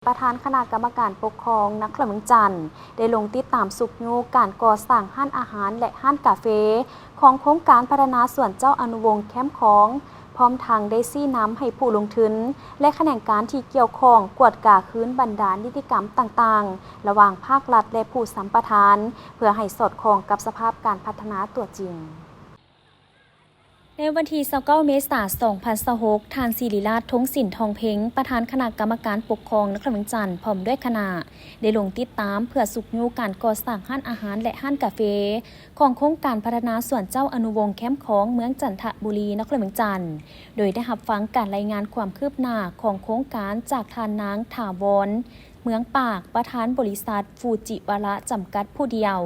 ປະທານຄະນະກຳມະການປົກຄອງນະຄອນຫຼວງວຽງຈັນ ໄດ້ລົງຕິດຕາມຊຸກຍູ້ການກໍ່ສ້າງຮ້ານອາຫານ ແລະ ຮ້ານກາເຟ ຂອງໂຄງການພັດທະນາສວນເຈົ້າອະນຸວົງແຄມຂອງ, ພ້ອມທັງໄດ້ຊີ້ນຳໃຫ້ຜູ້ລົງທຶນ ແລະ ຂະແໜງການທີ່ກ່ຽວຂ້ອງກວດກາຄືນບັນດານິຕິກຳຕ່າງໆ ລະຫວ່າງພາກລັດ ແລະ ຜູ້ສຳປະທານ ເພື່ອໃຫ້ສອດຄ່ອງກັບສະພາບການພັດທະນາຕົວຈິງ. ໃນວັນທີຊາວເກົ້າ ເມສາ ສອງພັນຊາວຫົກ, ທ່ານ ສິລິລາດ ທົງສິນທອງເພັງ ປະທານຄະນະກຳມະການປົກຄອງນະຄອນຫຼວງວຽງຈັນ ພ້ອມດ້ວຍຄະນະ ໄດ້ລົງຕິດຕາມເພື່ອຊຸກຍູ້ການກໍ່ສ້າງຮ້ານອາຫານ ແລະ ຮ້ານກາເຟ ຂອງໂຄງການພັດທະນາສວນເຈົ້າອະນຸວົງແຄມຂອງ ເມືອງຈັນທະບູລີ ນະຄອນຫຼວງວຽງຈັນ, ໂດຍໄດ້ຮັບຟັງການລາຍງານຄວາມຄືບໜ້າຂອງໂຄງການຈາກທ່ານນາງ ຖາວອນ ເມືອງປາກ ປະທານບໍລິສັດ ຟູຈິວາລະ ຈຳກັດຜູ້ດຽວ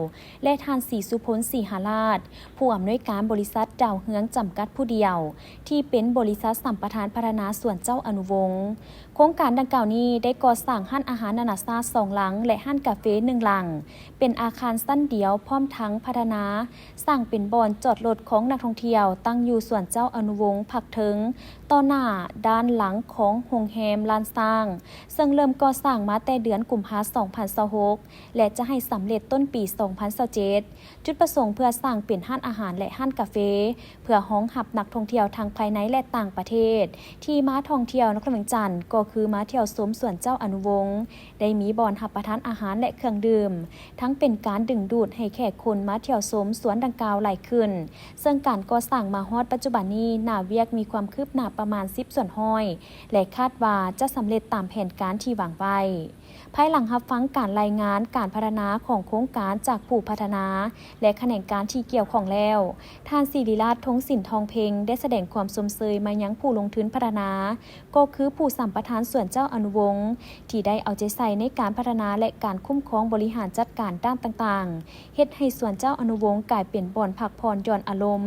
ແລະ ທ່ານ ສີສຸພົນ ສີຫາລາດ ຜູ້ອຳນວຍການບໍລິສັດດາວເຮືອງ ຈຳກັດຜູ້ດຽວ ທີ່ເປັນບໍລິສັດສຳປະທານພັດທະນາສວນເຈົ້າອະນຸວົງ. ໂຄງການດັ່ງກ່າວນີ້ໄດ້ກໍ່ສ້າງຮ້ານອາຫານນານາຊາດສອງຫຼັງ ແລະ ຮ້ານກາເຟໜຶ່ງຫຼັງ ເປັນອາຄານຊັ້ນດຽວ ພ້ອມທັງພັດທະນາສ້າງເປັນບ່ອນຈອດລົດຂອງນັກທ່ອງທ່ຽວ ຕັ້ງຢູ່ສວນເຈົ້າອະນຸວົງພາກເທິງ ຕໍ່ໜ້າດ້ານຫຼັງຂອງໂຮງແຮມລ້ານຊ້າງ, ເຊິ່ງເລີ່ມກໍ່ສ້າງມາແຕ່ເດືອນກຸມພາ ສອງພັນຊາວຫົກ ແລະ ຈະໃຫ້ສຳເລັດຕົ້ນປີ ສອງພັນຊາວເຈັດ. ຈຸດປະສົງເພື່ອສ້າງເປັນຮ້ານອາຫານ ແລະ ຮ້ານກາເຟ ເພື່ອຮອງຮັບນັກທ່ອງທ່ຽວທັງພາຍໃນ ແລະ ຕ່າງປະເທດ ທີ່ມາທ່ອງທ່ຽວນະຄອນຫຼວງວຽງຈັນ ກໍຄືມາທ່ຽວຊົມສວນເຈົ້າອະນຸວົງ, ໄດ້ມີບ່ອນຮັບປະທານອາຫານ ແລະ ເຄື່ອງດື່ມ, ທັງເປັນການດຶງດູດໃຫ້ແຂກຄົນມາທ່ຽວຊົມສວນດັ່ງກ່າວຫຼາຍຂຶ້ນ. ເຊິ່ງການກໍ່ສ້າງມາຮອດປັດຈຸບັນນີ້ ໜ້າວຽກມີຄວາມຄືບໜ້າປະມານສິບສ່ວນຮ້ອຍ ແລະ ຄາດວ່າຈະສຳເລັດຕາມແຜນການທີ່ວາງໄວ້. ພາຍຫຼັງຮັບຟັງການລາຍງານການພັດທະນາຂອງໂຄງການຈາກຜູ້ພັດທະນາ ແລະ ຂະແໜງການທີ່ກ່ຽວຂ້ອງແລ້ວ, ທ່ານ ສິລິລາດ ທົງສິນທອງເພັງ ໄດ້ສະແດງຄວາມຊົມເຊີຍມາຍັງຜູ້ລົງທຶນພັດທະນາ ກໍຄືຜູ້ສຳປະທານສວນເຈົ້າອະນຸວົງ ທີ່ໄດ້ເອົາໃຈໃສ່ໃນການພັດທະນາ ແລະ ການຄຸ້ມຄອງບໍລິຫານຈັດການດ້ານຕ່າງໆ, ເຮັດໃຫ້ສວນເຈົ້າອະນຸວົງກາຍເປັນບ່ອນພັກຜ່ອນຢ່ອນອາລົມ,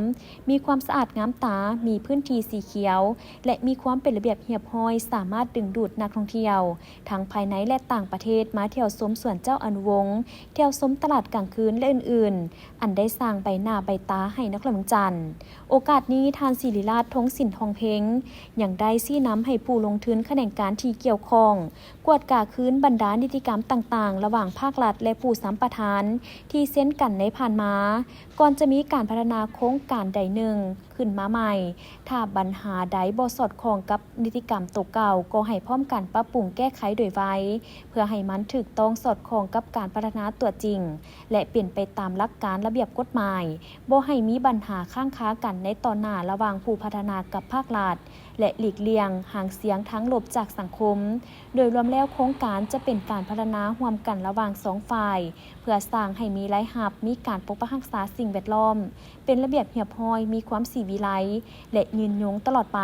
ມີຄວາມສະອາດງາມຕາ, ມີພື້ນທີ່ສີຂຽວ ແລະ ມີຄວາມເປັນລະບຽບຮຽບຮ້ອຍ, ສາມາດດຶງດູດນັກທ່ອງທ່ຽວ ທັງພາຍໃນ ແລະ ຕ່າງປະເທດ ມາທ່ຽວຊົມສວນເຈົ້າອະນຸວົງ, ທ່ຽວຊົມຕະຫຼາດກາງຄືນ ແລະ ອື່ນໆ, ອັນໄດ້ສ້າງໃບໜ້າໃບຕາໃຫ້ນະຄອນຫຼວງວຽງຈັນ. ໂອກາດນີ້, ທ່ານ ສິລິລາດ ທົງສິນທອງເພັງ ຍັງໄດ້ຊີ້ນຳໃຫ້ຜູ້ລົງທຶນຂະແໜງການທີ່ກ່ຽວຂ້ອງ ກວດກາຄືນບັນດານິຕິກຳຕ່າງໆ ລະຫວ່າງພາກລັດ ແລະ ຜູ້ສຳປະທານ ທີ່ເຊັນກັນໃນຜ່ານມາ, ກ່ອນຈະມີການພັດທະນາໂຄງການໃດໜຶ່ງຂຶ້ນມາໃໝ່, ຖ້າບັນຫາໃດບໍ່ສອດຄ່ອງກັບນິຕິກຳໂຕເກົ່າ, ກໍໃຫ້ພ້ອມກັນປັບປຸງແກ້ໄຂໂດຍໄວ, ເພື່ອໃຫ້ມັນຖືກຕ້ອງສອດຄ່ອງກັບການພັດທະນາຕົວຈິງ ແລະ ເປັນໄປຕາມຫຼັກການລະບຽບກົດໝາຍ, ບໍ່ໃຫ້ມີບັນຫາຄ້າງຄາກັນໃນຕໍ່ໜ້າລະຫວ່າງຜູ້ພັດທະນາກັບພາກລັດ ແລະ ຫຼີກລ່ຽງຫາງສຽງທາງລົບຈາກສັງຄົມ. ໂດຍລວມແລ້ວ, ໂຄງການຈະເປັນການພັດທະນາຮ່ວມກັນລະຫວ່າງສອງຝ່າຍ, ເພື່ອສ້າງໃຫ້ມີລາຍຮັບ, ມີການປົກປັກຮັກສາສິ່ງແວດລ້ອມ, ເປັນລະບຽບຮຽບຮ້ອຍ, ມີຄວາມສີວິໄລ ແລະ ຍືນຍົງຕະຫຼອດໄປ.